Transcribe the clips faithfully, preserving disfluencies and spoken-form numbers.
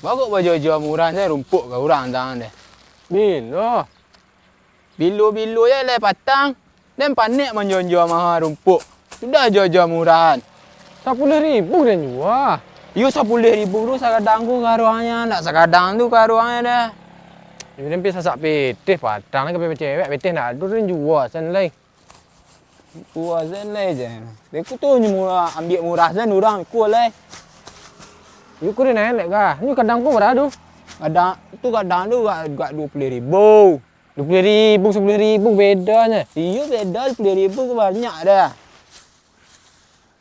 Baru bajual-jual murah se rumpuik ka urang tangan deh. Bilo? Bilo-bilo je lai patang. Den panek manjual-jual maha rumpuik. Sudah jual-jual murahan. Sapuluah ribu den jua. Iyo, sapuluah ribu tu sakadang ko karuangnyo, ndak sakadang tu karuangnyo deh. Iyo, den pi sasak pitih patang, ka pi cewek, pitih ndak ado den jua sen lai. Puasan lai je. Beko tu nyo murah, ambiak murah sen urang iko lai. Iko den elek ka. Nyo kadang ko bara tu? Kadang tu, kadang tu gak, gak duo puluah ribu. Duo puluah ribu, sapuluah ribu bedonyo. Iyo, beda, sapuluah ribu ko banyak dah.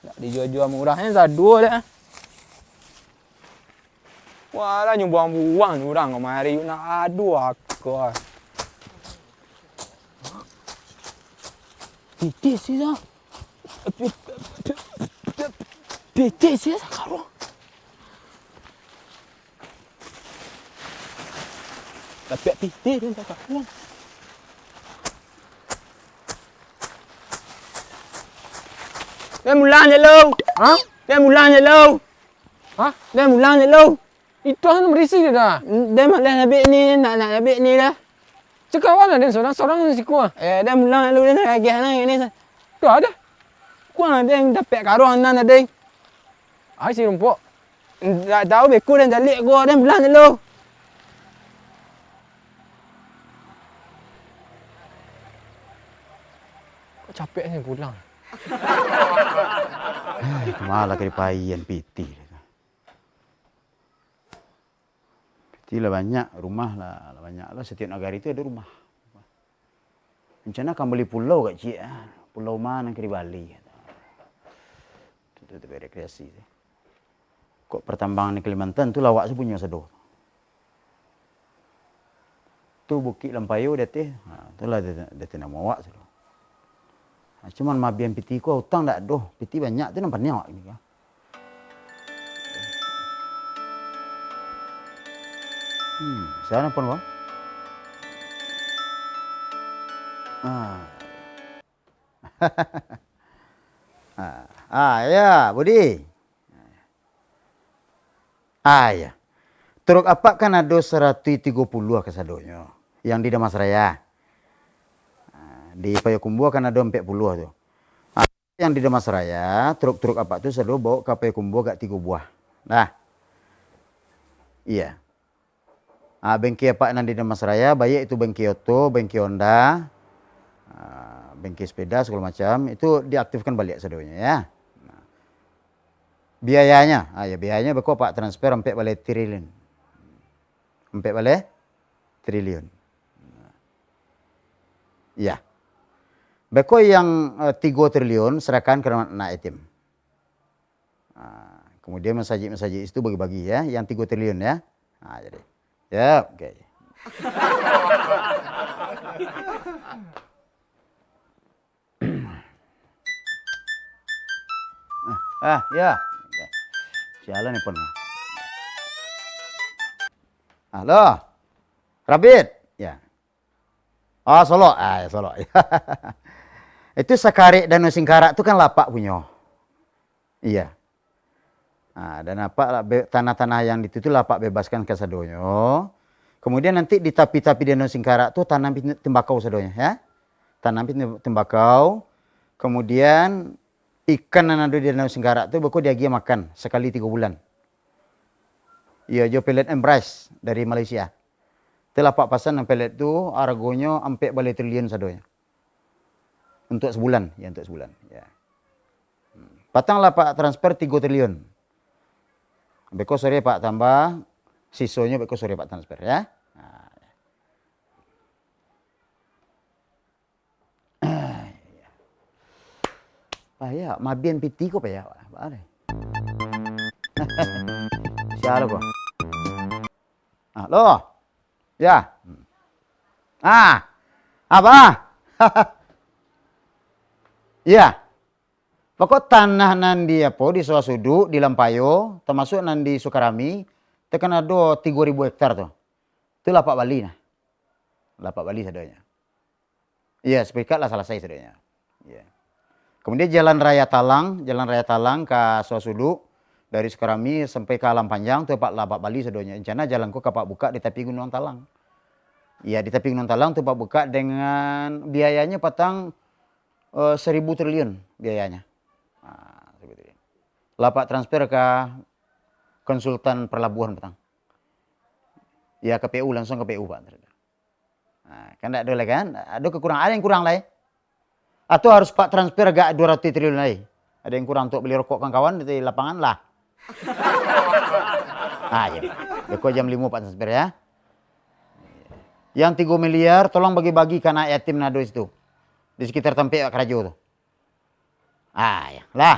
Nak dijua-jua murah nyo sado dah. Walah, nyo buang-buang urang kamari, nak ado aka. Pitih sih, Sa. Pitih sih, Sa, karuang. Tapi pitih den sakaruang. Den mulang je lo. Ha? Den mulang je lo. Ha? Den mulang je lo. Itu asa marisi dah. Den malas abih ni, nak, nak abih ni dah. Cakap awak lah, den sorang, sorang di siko ah. Eh, den mulang je lo, den agak nan ini. Tu ada. Kuang den dapek karuang nan tadi. Ai si rumpok. Ndak tahu beko den caliak ko, den pulang dulu. Kok capek ni pulang? Ai, kama lah ka dipaian pitih. Pitih lah banyak, rumah lah, lah banyak lah. Setiap nagari tu ada rumah. Rencana akan bali pulau kak ciek ah. Pulau ma nan ka dibali? Tu, tu, tu, rekreasi tu. Kok pertambangan di Kalimantan tu lah awak sapunyo sado. Tu Bukik Lampayo di ateh, ha, tu lah di, di ateh namo awak sado. Ha, cuman mabian pitih ko utang dak doh, pitih banyak tu nan paniang awak kini ko. Hmm, sia nelpon ko? Ah. Ah, ah, ya, Budi. Ah, ya. Truk apak kan ado saratuih tigo puluah kasadonyo, yang di Damasraya. Ah, di Payokumbuah kan ado ampek puluah tu. Ah, yang di Damasraya, truk-truk apak tu sado baok ka Payokumbuah agak tigo buah. Nah. Iya. Ah, bengke apak nan di Damasraya, baiak itu bengke oto, bengke Honda, ah, bengke sepeda, sagalo macam, itu diaktifkan baliak sadonyo, ya. Nah, biayanya, ah, ya, biayanya beko apak transfer ampek baleh triliun. Ampek baleh triliun. Ya. Beko yang, eh, tigo triliun serahkan ka anak yatim. Ah, kemudian masajik-masajik itu bagi-bagi, ya, yang tigo triliun, ya. Ah, jadi. Ya, oke. Ah, ah, ya. Sialan ni pun. Halo. Rabit. Ya. Oh, Solok. Ah, ya, Solok. Itu sakarek Danau Singkarak tu kan lah apak punyo. Iya. Ah, dan apak lah be-, tanah-tanah yang di situ lah apak bebaskan kasadonyo. Kemudian nanti di tapi-tapi Danau Singkarak tu tanam pi-, tembakau sadonyo, ya. Tanam pi-, tembakau. Kemudian ikan nan ado di Danau Singkarak tu beko diagiah makan sakali tigo bulan. Iyo, jo pelet Embrise dari Malaysia. Itulah apak pasan nan pelet tu, aragonyo ampek baleh triliun sadonyo. Untuak sabulan, ya, untuak sabulan, ya. Hmm. Patang lah apak transfer tigo triliun. Beko sore apak tambah, sisonyo beko sore apak transfer, ya. Nah. Payah, mabian pitih ko payah. Sialan ko. Halo. Ya. Ah. Apa? Iya. Pokok tanah nan di apo, di Sawah Suduk, di Lampayo, tamasuak nan di Sukarami, tu kan ado tigo ribu hektar tu. Tu lah apak bali nah. Lah apak bali sadonyo. Iya, sertifikat lah salasai sadonyo. Iya. Kemudian Jalan Raya Talang, Jalan Raya Talang ka Suasuduk, dari Sukarami sampai ka Alam Panjang tu, Pak, lah Pak bali sadonyo. Rencana jalan ko ka Pak buka di tapi Gunuang Talang. Ya, di tapi Gunuang Talang tu Pak buka dengan biayanya patang, eh, seribu triliun biayanya. Nah, seribu triliun. Lah Pak transfer ka konsultan pelabuhan patang. Ya, ka P U, langsung ka P U, Pak. Nah, kan ndak ado lai kan? Ado kekurangan, ada yang kurang lai. Atau harus Pak transfer agak dua ratus triliun lai? Ada yang kurang untuk beli rokok kawan-kawan di lapangan lah. Ah, ya. Beko jam limo Pak transfer ya. Yang tigo miliar tolong bagi-bagi ka anak yatim nan ado situ. Di sekitar tampek Pak karajo tu. Ah, ya. Lah.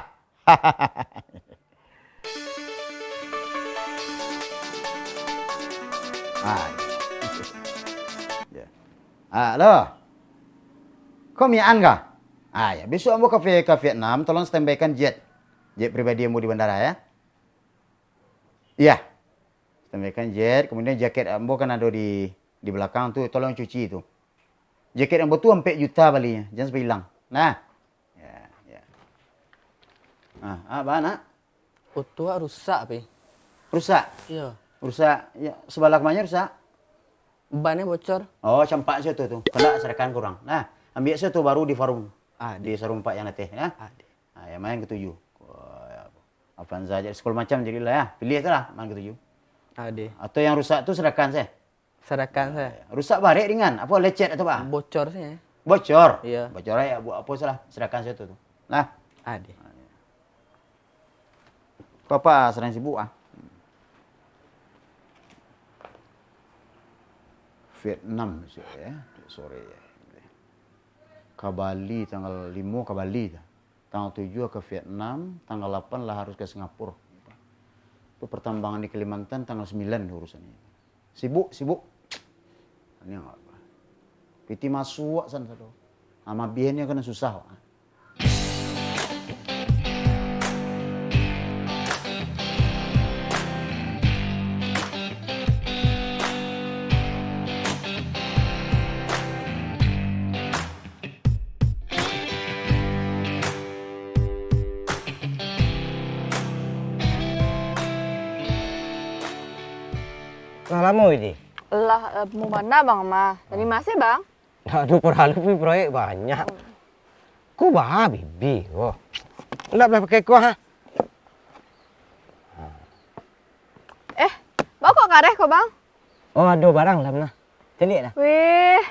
Ah, ya. Ya. Ah, lo. Ko miaan kah? Ah, ya. Besok ambo ka, ka Vietnam, tolong standby-kan jet. Jet pribadi ambo di bandara, ya. Iya. Standby-kan jet, kemudian jaket ambo kan ado di, di belakang tu, tolong cuci tu. Jaket ambo tu ampek juta balinyo, jan sampai ilang. Nah. Ya, ya. Ah, ah, baa, Nak? Oto wak rusak, Pi. Rusak? Iyo. Rusak, ya, sebelah manyo rusak? Bannyo bocor. Oh, campak se oto tu. Kok ndak, serahkan ka urang. Nah, ambiak se oto baru di forum. Ah, di showroom Pak yang ateh, ya. Ah, di. Ah, yang ma nan katuju? Wah, Avanza aja, segala macam jadilah, ya. Pilih tu lah, ma nan katuju. Ah, di. Atau yang rusak tu serahkan se. Serahkan se. Ah, ya. Rusak barek ringan, apo lecet atau apo? Bocor se. Bocor? Iyo. Bocor ya, buat apo salah, serahkan se tu, tu. Nah. Ah, di. Ah, ya. Ko apo sadang sibuk, ah? Vietnam, besok, ya, sore, ya. Ka Bali tanggal limo, ka Bali tu. Tanggal tujuah ka Vietnam, tanggal lapan lah harus ka Singapura. Tu pertambangan di Kalimantan tanggal sembilan tu urusannyo. Sibuk, sibuk. Ini apa? Piti masuak san sado. Ah, mabihnyo kan susah, Wak. Lah lamo, Widi? Lah, eh, lamo bana, Bang, mah. Tadi masih, Bang? Ndak ado paralu pi proyek banyak. Hmm. Ko baa bibi ko? Ndak buliah pakai ko, ha? Eh, baa kok kareh ko, Bang? Oh, ado barang dalam nah. Caliak lah. Wih.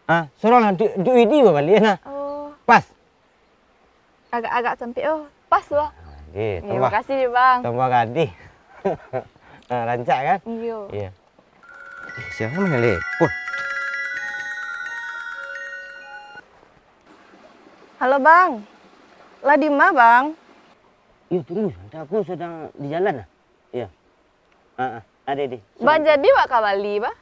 Ah, suruahlah Duik, Duik Widi babaliak nah. Oh. Pas. Agak-agak campik, oh. Pas tu, Bang. Ah, iyo, makasih, Bang. Tambah gadih. Ah, rancak kan? Iyo. Iyo. Eh, sia nan manelepon? Halo, Bang. Lah di ma, Bang? Iyo, tunggu sabanta, aku sadang di jalan lah. Iyo. Ha, ha. Ade, ade. Bang, jadi wak ka Bali, Bang?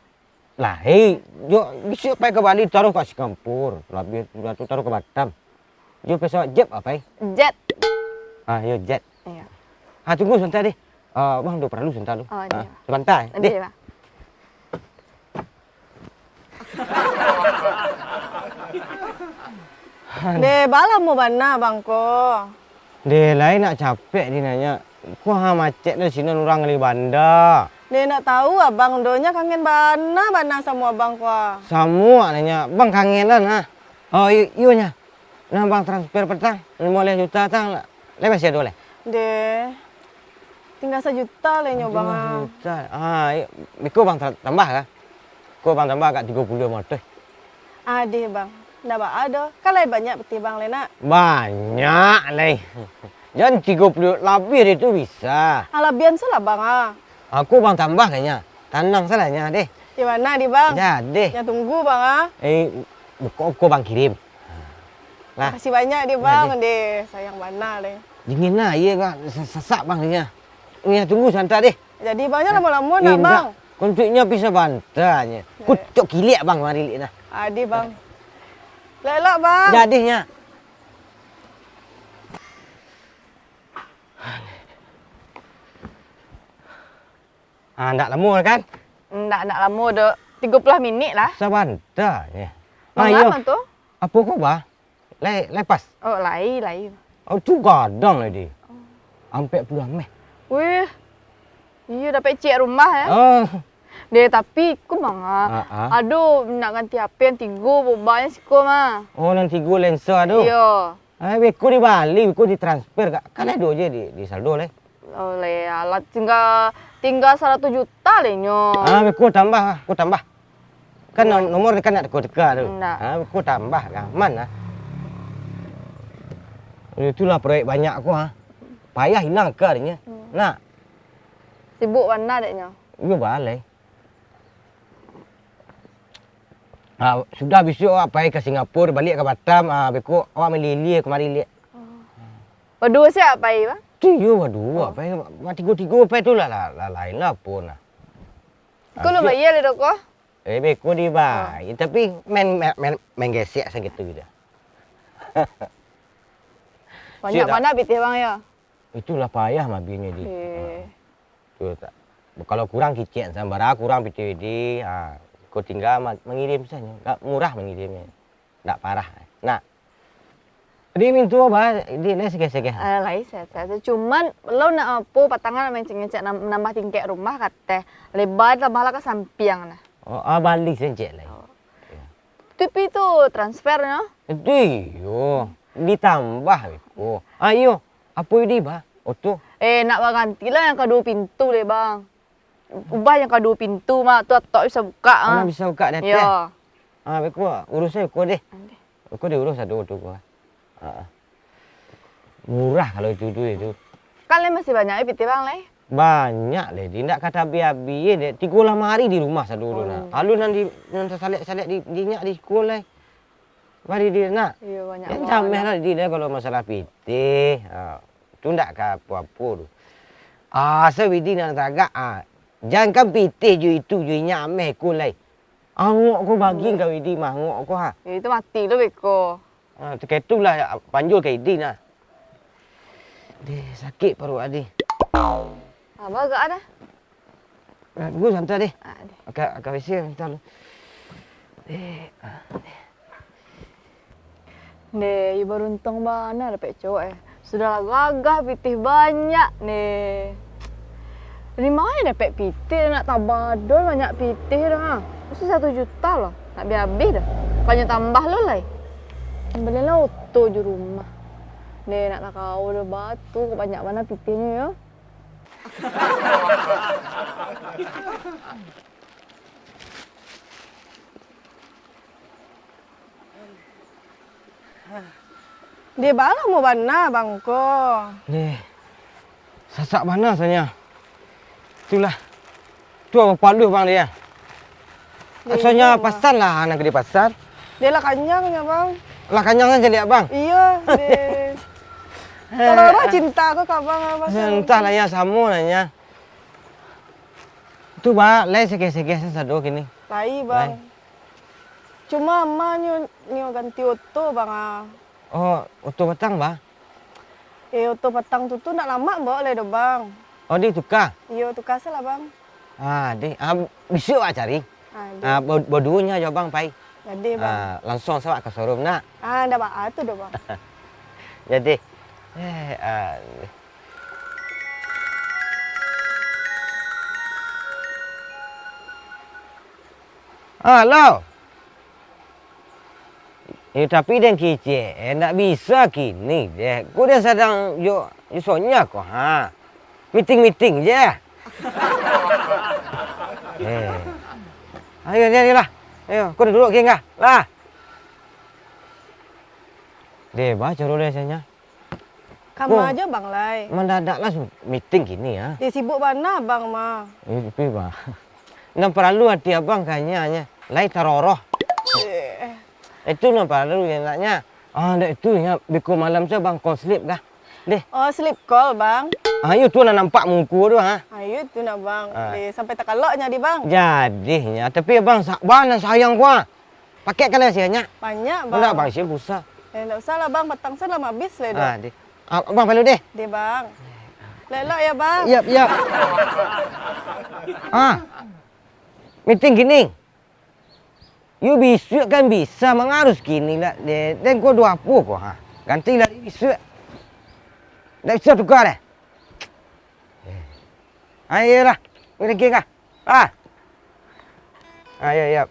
Lah, hei, jo, bisuak pai ka Bali, taruih ka Singapura, labiah tu taruih ka Batam. Jo pesawat jet apo, eh? Jet. Ah, yo, jet. Iyo. Ah, tunggu sabanta, deh. Ah, bang, ado paralu sabanta tu. Oh, ah, iyo. Sabanta, eh. Ade, deh. Bang. Deh, baa lamo bana, Bang, ko. Deh, lai nak capek di nanya. Ko ha macet dari sinan urang gali banda. Deh, nak tahu abang doh, nyo kangen bana, bana samo abang ko. Samo nak nanya, bang kangen lah nah. Oh, iyo, iyo nya. Nah, bang transfer patang, limo baleh juta tang, lai masih ado lai? Deh, tingga sajuta lai nyo, Bang, ah. Tingga sajuta. Ah, iyo. Beko bang ta-, tambah kah? Ko bang tambah agak tigo puluah limo ratuih. Adih, Bang. Ndak baa doh. Kan lai banyak pitih bang lai, nak? Banyak lai. Jan tigo puluah, labiah dari tu bisa. Ah, labiahan se lah, Bang, ah. Aku bang tambah kayaknya. Tanang se lah nya, deh. Di mana di, Bang? Jadi. Nya tunggu, Bang, ah. Eh, ko, ko bang kirim. Lah. Makasih banyak di, Bang, deh. Sayang bana, deh. Dingin lah, iyo, Bang. Sa-, sasak, Bang, nya. Nya tunggu sabanta, deh. Jadi, Bang, jan lamo-lamo nak, Bang. Kontaknyo bisa bantanyo. Kucok kiliak, Bang, mari liak nah. Adih, Bang. Elok-elok, Bang. Jadih nya. Ah, ndak lamo kan? Ndak, ndak lamo doh. Tigo puluah minik lah. Sabanta je. Bang, ayo. Apo ko, Bah? Lai, lai pas? Oh, lai, lai. Oh, tu gadang lai, Di. Ampek puluah meh. Wih, iyo dapek ciek rumah, yo. Oh. Deh, tapi ko manga. Ah, ah. Ado nak ganti H P nan tigo, bobanyo siko mah. Oh, nan tigo lensa tu? Iyo. Ah, beko dibali, beko ditransfer ka, kan ado je di, di saldo lai. Oh, lai, alah, tingga, tingga saratus juta lai nyo. Ah, beko tambah, ko tambah. Kan nom-, nomor kan nak teka-teka tu. Ndak. Ah, beko tambah, aman lah. Itulah proyek banyak ko, ha. Payah ilang ka dinyo. Hmm. Nak. Sibuk bana dek nyo. Iyo, balai. Ah, sudah bisuak awak pai ka Singapura, baliak ka Batam, ah, beko awak malilia kamari liak. Oh. Baduo se awak pai, Bang? Tu iyo, baduo, oh, pai, batigo-tigo pai tu lah, lah, lah, lain lah apo nah. Iko lo bayia lai dek ko? Eh, beko dibayia, tapi main, main, main, main gesek sakitu gitu. Banyak bana pitih, Bang, yo? Itulah payah mabihnyo, Di. Eh. Ha. Tu tak. Kalau kurang kicek, sambara kurang pitih di, ha, ko tingga ma-, mangirim sajo. Agak murah mangirimnyo. Ndak parah. Nah. Di mintuo, bah, di lai segeh-segeh. Ah, lai sehat-sehat. Cuman, lo nak apo, patangan nak mangecek-ngecek nam-, nambah tingkek rumah, kateh. Leba tambah lah ka sampiang nah. Oh, ah, bali sancek lai. Oh. Iyo. Tapi tu transfer nyo? Itu iyo. Ditambah iko. Ah, iyo. Apo di, bah? Oto? Eh, nak baganti lah nan ka duo pintu deh, Bang. Ubah nan ka duo pintu mah, tu atok bisa bukak, ah. Bisa bukak deh. Iyo. Ah, beko, urusan beko deh. Beko diurus ado tu ko. Ah. Murah kalau itu tu, itu. Kan lai masih banyak, eh, pitih Bang, lai? Banyak lai, Di. Ndak ka tabih-abih, eh, dek. Tigo lamari di rumah sado tu nah. Oh. Alun nan di, nan tasalek-salek di, di nyak di siko lai. Bari di nak. Iyo, banyak. Jan cameh lah, Di, lah, kalau masalah pitih. Ha, tu ndak ka apo-apo tu. Asa Widi nak tagak, ha. Jankan pitih jo itu, jo inyak ameh ko lai. Angok ko bagi ka Widi mah, angok ko, ha. Yo, itu mati lo beko. Ha, tu ketu lah, panjul ka Idi nah. Deh, sakik paruik Adi. Abah agak ada? Ah, tunggu sabanta deh. Ah, deh. Ka, ka WC sabanta lu. Eh, ah, deh. Deh, iyo baruntuang bana dapek cowok, eh. Sudahlah gagah, pitih banyak, deh. Dari ma dapek pitih, nak tabadol banyak pitih tu, ha. Mesti satu juta lah, nak habih-habih dah. Bukannya tambah lo lai. Balilah oto jo rumah. Deh, nak lah kau dah batu, kok banyak bana pitihnyo, yo. Deh, baa lamo bana, Bang, ko? Deh, sasak bana rasonyo. Itulah. Tu apo paluah, Bang, deh, yo? Deh, rasonyo iyo, Bang. Pasan lah, nan ka dipasan. Deh, lah kanyang nyo, Bang. Lah kanyang sajo liak, Bang? Iyo, deh. Kalau urang cinta ko ka Abang, Abang. Entahlah, yo, samo lah, nyo. Tu, Bang, lai segeh-segeh sasado kini. Lai, Bang. Lai. Cuma ama nyo, nyo ganti oto, Bang, ah. Oh, oto patang, Bang? Eh, oto patang tu, tu ndak lamak bao lai doh, Bang. Oh, dituka? Iyo, tuka se lah, Bang. Ah, deh. Ah, bisuak awak cari. Ah, deh. Ah, ba-, baduonyo jo Abang pai. Jadi, Bang. Ah, langsuang se awak ka showroom, nak? Ah, ndak baa tu doh, Bang. Jadi. Eh, ah. Halo. Eh, tapi den kicek, eh, ndak bisa kini, deh. Ko den sadang jo, jo Sonya ko, ha. Meeting-meeting je. Eh. Ayo, ayo, ayolah. Ayo, ko duduak, geng, lah. Lah. Deh, bah, caro deh, Sonya. Kama ajo, Bang, lai? Mandadak lah su-, meeting kini, ah. Deh, sibuk bana Abang mah. Eh, tapi, Bang. Nan paralu ati Abang kayaknyo, lai taroroh. Eh. Itu nan paralu, yo, naknyo. Ah, ndak itu, yo, beko malam tu Abang call sleep kah? Deh. Oh, sleep call, Bang. Ah, iyo tu nan nampak muko tu, ha. Ah, iyo tu nak, Bang. Ah. Deh, sampai takalok nyo di, Bang. Jadinyo, tapi Abang sa-, Abang nan sayang ko, ah. Pakai ka lai sia nyak? Banyak, Bang. Ndak, Bang, sia busa. Eh, ndak usah lah, Bang. Patang se lah mabis lai doh. Ah, deh. Ah, Abang palu deh. Deh, Bang. Elok-elok yo, Bang. Yap, yap. Ah. Meeting kini. Yo bisuak kan bisa mangarus kini lah, de-, den ko duo apo ko, ha? Ganti lah bisuak. Ndak bisa tuka deh. Ayolah, pergi kah? Ah. Ayo, yap.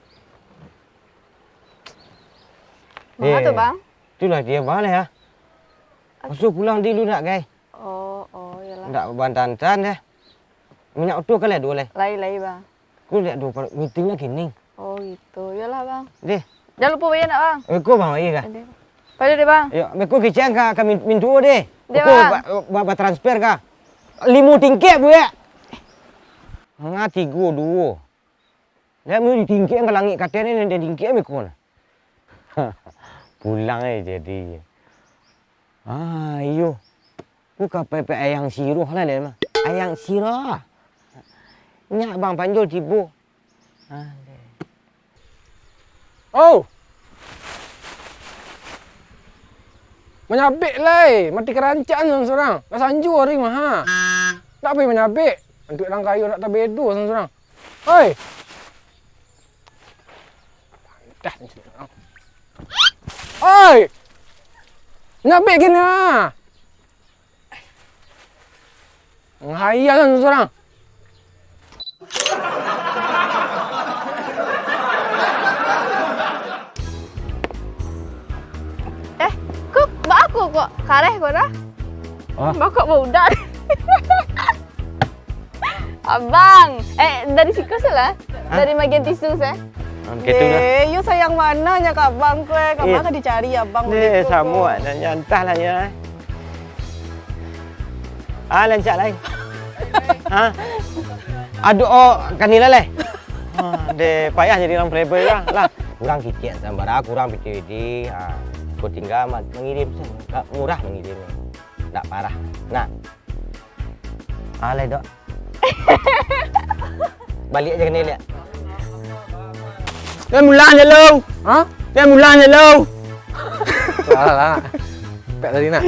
Manga tu, Bang? Itulah dia balik, ah. Masuak pulang dulu nak, gai. Oh, oh, iyolah. Ndak bantan-tan deh. Minyak oto kali ado lai? Lai, lai, Bang. Ko liek ado meeting lagi ni. Oh, gitu. Iyolah, Bang. Deh. Jan lupo bayar nak, Bang? Beko, Bang, bayar kah? Deh. Pado deh, Bang. Yo, beko kecek ka, ka min-, mintuo deh. Deh, beko Bang. Ba-, ba-, batransfer ka. Limo tingkek, buek. Manga tigo, duo. Dak mau ditingkek ka langik katene, den tingkek beko nah. Pulang ai jadi. Ah, iyo. Ko ka pepek ayang siroh lah, den mah. Ayang siroh. Nyak Bang Panjul tibo. Ah, deh. Oh! Manyabik lai, mati karancak an surang-surang. Lah sanjo ari mah, ha. Ndak pai manyabik. Antuak urang kayo ndak tabedo surang-surang. Oi! Dah, oi! Manyabik kini, ha. Ngayal surang. Eh, ko baa ko kok kareh ko dah? Hah? Baa kok baudak? Abang, eh, dari siko se lah. Hah? Dari magian tisu se. Ah, gitu lah. Eh, yo sayang bana nyo ka abang ko, eh. Ka ma ka dicari abang. Eh, samo nyo, antah lah nyo. Ah, rancak lai. Ha? Aduh, oh, kani lah lai. Ah, deh, payah jadi urang playboy lah. Lah, kurang kicik sambara, kurang pitih-pitih. Ha, ko tingga ma-, mangirim se. Murah mangirim. Ndak parah. Nah. Alai, Dok. Baliak se kini liak. Dah mulang je lu. Hah? Dah mulang je lu. Salah lah. Pek tadi nak.